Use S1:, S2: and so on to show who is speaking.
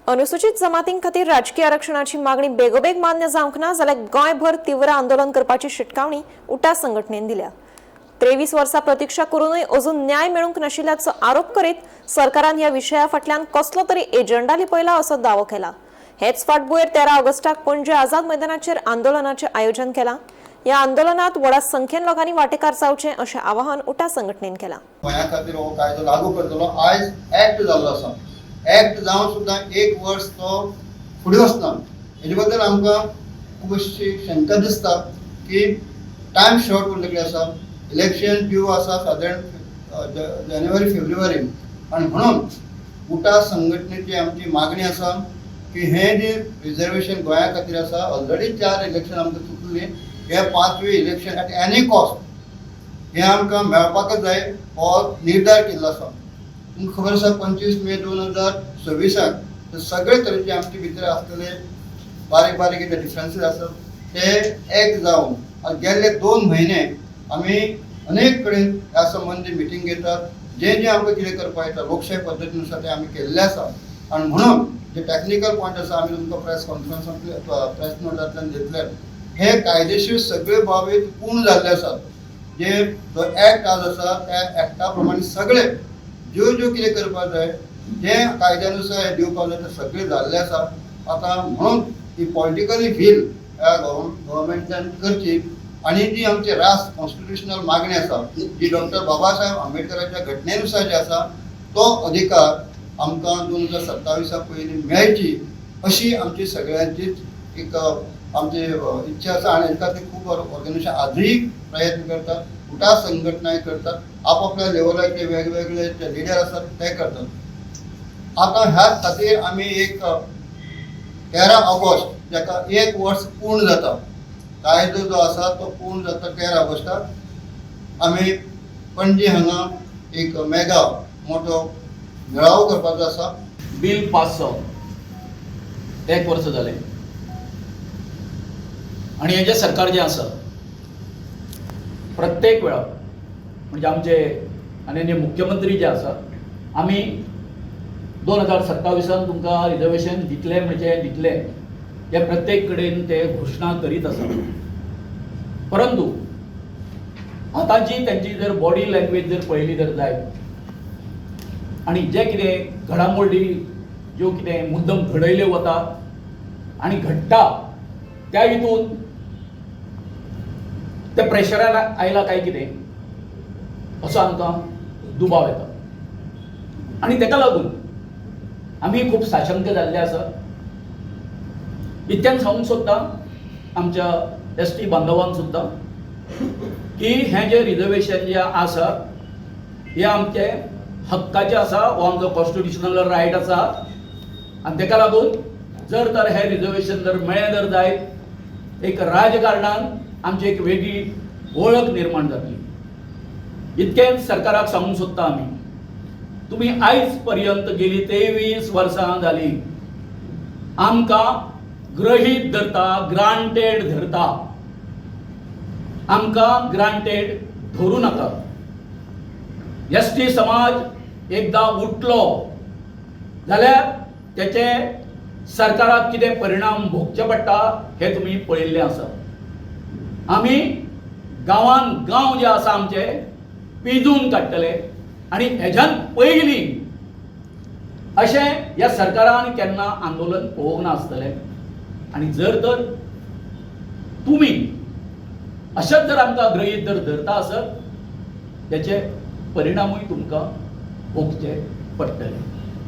S1: अनुसूचित जमातीं खातीर राजकी आरक्षणाची मागणी बेगोबेग मान्य जावंक ना जाल्यार गोंयभर तीव्र आंदोलन करपाची शिटकावणी उटा संघटनेन दिल्या. 23 वर्सां प्रतिक्षा करूनय अजून न्याय मेळूंक नाशिल्ल्याचो आरोप करीत सरकारान ह्या विशया फाटल्यान कसलो तरी एजंडा लिपयला असो दावो केला. हेच फाटभुंयेर 13 ऑगस्टाक पणजे आझाद मैदानाचेर आंदोलनाचें आयोजन केलां. ह्या आंदोलनात व्हडा संख्येन लोकांनी वांटेकार जावचें अशें आवाहन उटा संघटनेन केलां.
S2: गोंया खातीर हो कायदो लागू करतलो. आयज एक्ट जाल्लो आसा. एक्ट जावन सुद्दां एक वर्स तो फुडें वचना, हेजे बद्दल आमकां खूब अशी शंका दिसता की टायम शॉर्ट उरलेली आसा. इलेक्शन ड्यू आसा सादारण जानेवारी फेब्रुवारीन आनी म्हणून उटा संघटनेची आमची मागणी आसा की हें जें रिजर्वेशन गोंया खातीर आसा, ऑलरेडी चार इलेक्शन आमकां चुकली, हे पांचवें इलेक्शन एट एनी कॉस्ट हें आमकां मेळपाकच जाय हो निर्धार केल्लो आसा. तुमकां खबर आसा, 25 मे 2026 त सगळे तरेचे आमचे भितर आसलेले बारीक बारीक जे डिफरन्सीस आसात ते एक जावन आनी गेल्ले 2 म्हयने आमी अनेक कडेन ह्या संबंदी मिटींग घेतात. जे जे आमकां कितें करपाक येता लोकशाय पद्दतीनुसार ते आमी केल्ले आसा. आनी म्हणून जे टॅक्निकल पॉयंट आसा, आमी तुमकां प्रेस कॉन्फरन्सांतल्यान, प्रेस नोटांतल्यान दितले. हे कायदेशीर सगळे बाबी पूर्ण जाल्ले आसात. जे जो एक्ट आज आसा त्या एक्टा प्रमाणे सगळे ज्यो ज्यो कितें करपाक जाय, जे कायद्यानुसार हे दिवपाक जाय, ते सगळे जाल्ले आसा. आतां म्हणून ही पॉलिटिकली व्हील ह्या गव्हर्मेंटान करची आनी जी आमची रास कॉन्स्टिट्युशनल मागणी आसा, जी डॉक्टर बाबासाहेब आंबेडकराच्या घटनेनुसार जी आसा, तो अधिकार आमकां 2027 पयलीं मेळची अशी आमची सगळ्यांचीच एक आमची इच्छा आसा. आनी हेका खातीर खूब ऑर्गनायझेशन आजूय प्रयत्न करतात, उटा संघटनाय करतात, आपापल्या लेवलाचे वेगवेगळे जे लिडर आसात ते करतात. आतां ह्याच खातीर आमी एक 13 ऑगस्ट, जाका एक वर्स पूर्ण जाता, कायदो जो आसा तो पूर्ण जाता 13 ऑगस्टाक, आमी पणजी हांगा एक मेगा मोठो मेळावो करपाचो आसा.
S3: बील पास जावन एक वर्स जालें आनी हेजें सरकार जें आसा, प्रत्येक वेळा म्हणजे आमचे माननीय मुख्यमंत्री जे आसा, आमी 2027 तुमकां रिजर्वेशन दितले म्हणजे दितले, हे प्रत्येक कडेन ते घोशणा करीत आसा. परंतु आतांची तेंची जर बॉडी लँग्वेज जर पळयली जर जायत आनी जे कितें घडामोडी ज्यो कितें मुद्दम घडयल्यो वता आनी घडटा, त्या हितून ते प्रेशरान आयला काय कितें असो आमकां दुबाव येता. आनी तेका लागून आमी खूब साशंक जाल्ले आसा. इतक्यान सांगूंक सोदता आमच्या एस टी बांधवांक सुद्दां की हें जें रिजर्वेशन जें आसा हें आमचें हक्काचें आसा, हो आमचो कॉन्स्टिट्युशनल रायट आसा. आनी तेका लागून जर तर हें रिजर्वेशन जर मेळ्ळें जर जायत, एक राजकारणान आमची एक वेगळी वळख निर्माण जातली. इतकेंच सरकाराक सांगूंक सोदता आमी, तुमी आयज पर्यंत गेली 23 वर्सां जाली आमकां गृहीत धरता, ग्रांटेड धरता. आमकां ग्रांटेड धरूं नाका. एस टी समाज एकदां उठलो जाल्यार तेचे सरकाराक कितें परिणाम भोगचे पडटा हें तुमी पळयल्लें आसा. आमी गांवान गांव जे आसा आमचे पिजून काडटले. आनी हेज्यान पयलीं अशें ह्या सरकारान केन्ना आंदोलन पळोवंक नासतलें. आनी जर तर तुमी अशेंच जर आमकां गृहीत जर धरता आसत, तेचे परिणामूय तुमकां भोगचे पडटले.